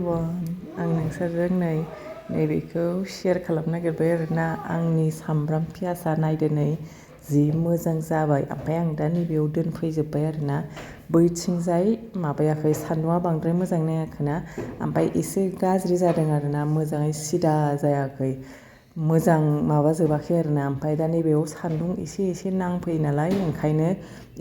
everyone आं नोंसोरजों नैबेखौ share खालामनो नागिरबाय आरोना आंनि सामब्राम पियासा नायदो नै जि मोजां जाबाय ओमफ्राय आं दा नैबेयाव दोनफैजोब्बाय आरोना बैथिंजाय माबायाखै सान्दुंआ बांद्राय मोजां नाङाखैना ओमफ्राय एसे गाज्रि जादों आरोना मोजाङै सिदा जायाखै मोजां माबाजोबाखै आरोना ओमफ्राय दा नैबेयाव सान्दुं एसे नांफैयो नालाय ओंखायनो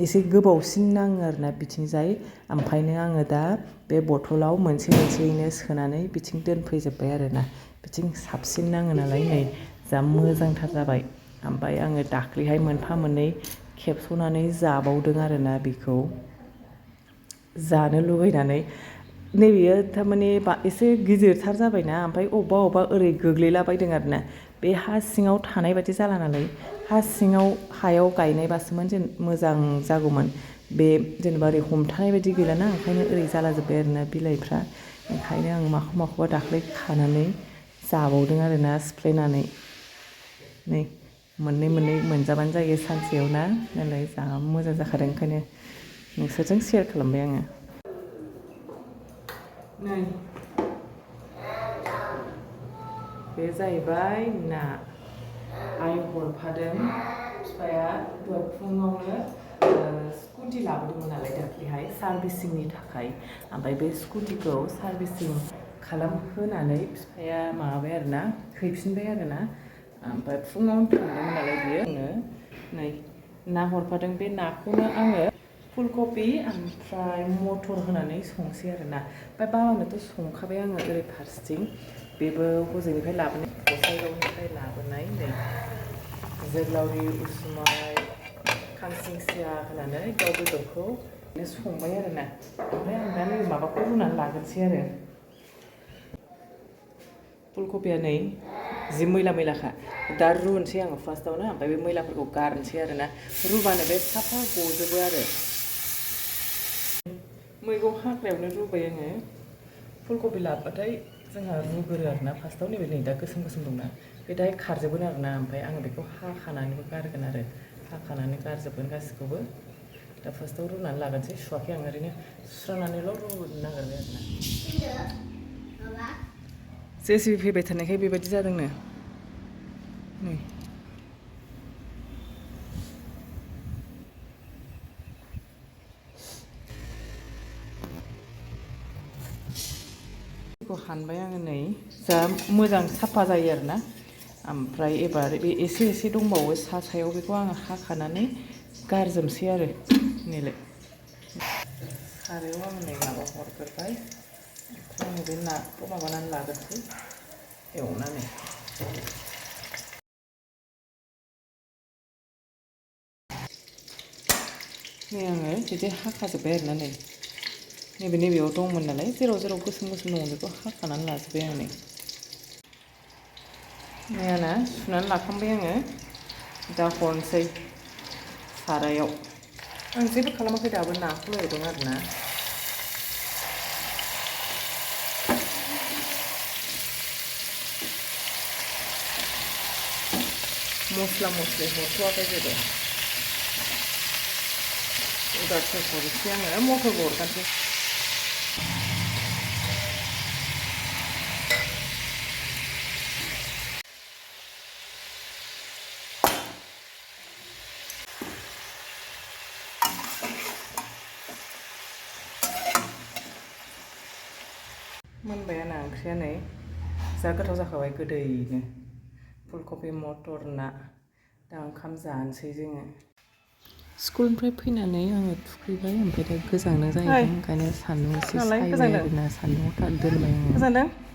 एसे गोबावसिन नाङो आरोना बिथिंजाय ओमफ्रायनो आङो दा बे बथलाव मोनसेयैनो सोनानै बिथिं दोनफैजोब्बाय आरोना बिथिं साबसिन नाङो नालाय नै जा मोजांथार जाबाय ओमफ्राय आङो दाख्लैहाय मोनफा मोननै खेबस'नानै जाबावदों आरोना बेखौ जानो लुबैनानै नैबेयो थारमाने एसे गिदिरथार जाबायना ओमफ्राय अबेबा ओरै गोग्लैलाबायदों आरोना बे हा सिङाव थानाय बायदि जाला नालाय हा सिङाव हायाव गायनायबासोमोन मोजां जागौमोन बे जेनेबा ओरै हमथानाय बायदि गैलाना ओंखायनो ओरै जालाजोब्बाय आरोना बिलाइफ्रा ओंखायनो आं माखौबा दाख्लै खानानै जाबावदों आरोना सिफ्लेनानै नै मोननै मोनजाबानो जायो सानसेयाव ना नालाय जा मोजां जाखादों ओंखायनो नोंसोरजों शेयार खालामबाय आङो नै बे जाहैबाय ना आइ हरफादों बिफाया दहाय फुङावनो स्कुटि लाबोदोंमोन नालाय दाख्लैहाय सार्भिसिंनि थाखाय ओमफ्राय बे स्कुटिखौ सार्भिसिं खालामहोनानै बिफाया माबाबाय आरोना हैफिनबाय आरोना ओमफ्राय फुङावनो थांदोंमोन नालाय बियो आंनो नै ना हरफादों बे नाखौनो आङो फुलकबि ओमफ्राय मटर होनानै संसै आरोना ओमफ्राय बाबानोथ' संखाबाय आङो ओरै फारसेथिं बेबो हजोंनिफ्राय लाबोनाय गसाइगावनिफ्राय लाबोनाय नै जोगोलावरि उसुमाय खांसिंसिया होनानै दाउ बेदरखौ संबाय आरोना ओमफ्राय आं दा नै माबाखौ रुनानै लाग्रोसै आरो फुलकबिया नै जि मैलाखा दा रुनोसै आङो फार्स्टआवनो ओमफ्राय बे मैलाफोरखौ गारनोसै आरोना रुबानो बे साफा गजोबो आरो मैगं हाग्रायावनो रुबाय आङो फुलकबि लाबोबाथाय जोंहा रुगोरो आरोना फार्स्टआव नैबे नै दा गोसोम दंना बे दाहाय खारजोबगोन आरोना ओमफ्राय आङो बेखौ हाखानानैबो गारगोन आरो हाखानानै गारजोबगोन गासिखौबो दा फार्स्टआव रुनानै लागोनसै सुवाखै आं ओरैनो सुस्रानानैल' रुनो नागिरबाय आरोना जेसिबि फैबाय थानायखाय बेबायदि जादोंनो नै हानबाय आङो नै जा मोजां साफा जायो आरोना ओमफ्राय एबार बे एसे दंबावो सायाव बेखौ आङो हाखानानै गारजोबसै आरो नैलाय सारायाव आङो नै माबा हरग्रोबाय ओमफ्राय आङो बे नाखौ माबानानै लाग्रोसै एवनानै नै आङो बिदि हाखाजोब्बाय आरोना नै नैबेयाव दंमोन नालाय जेराव गोसोम दङ बेखौ हाखानानै लाजोब्बाय आं नै नायाना सुनानै लाखांबाय आङो दा हरनोसै सारायाव आं जेबो खालामाखै दाबो नाखौल' एवदों आरोना मस्ला मस्लि हरथ'वाखै जेबो उदारफोर हरनोसै आङो मटरबो हरखानोसै मोनबाय आंना ओंख्रिया नै जा गोथाव जाखाबाय गोदैनो फुलकबि मटर ना दा ओंखाम जानोसै जोङो स्कुलनिफ्राय फैनानै आङो थुखैबाय ओमफ्राय दा गोजांदों जाहैदों ओंखायनो सान्दुं एसे सायबाय आरोना सान्दुंआव दोनबाय आङो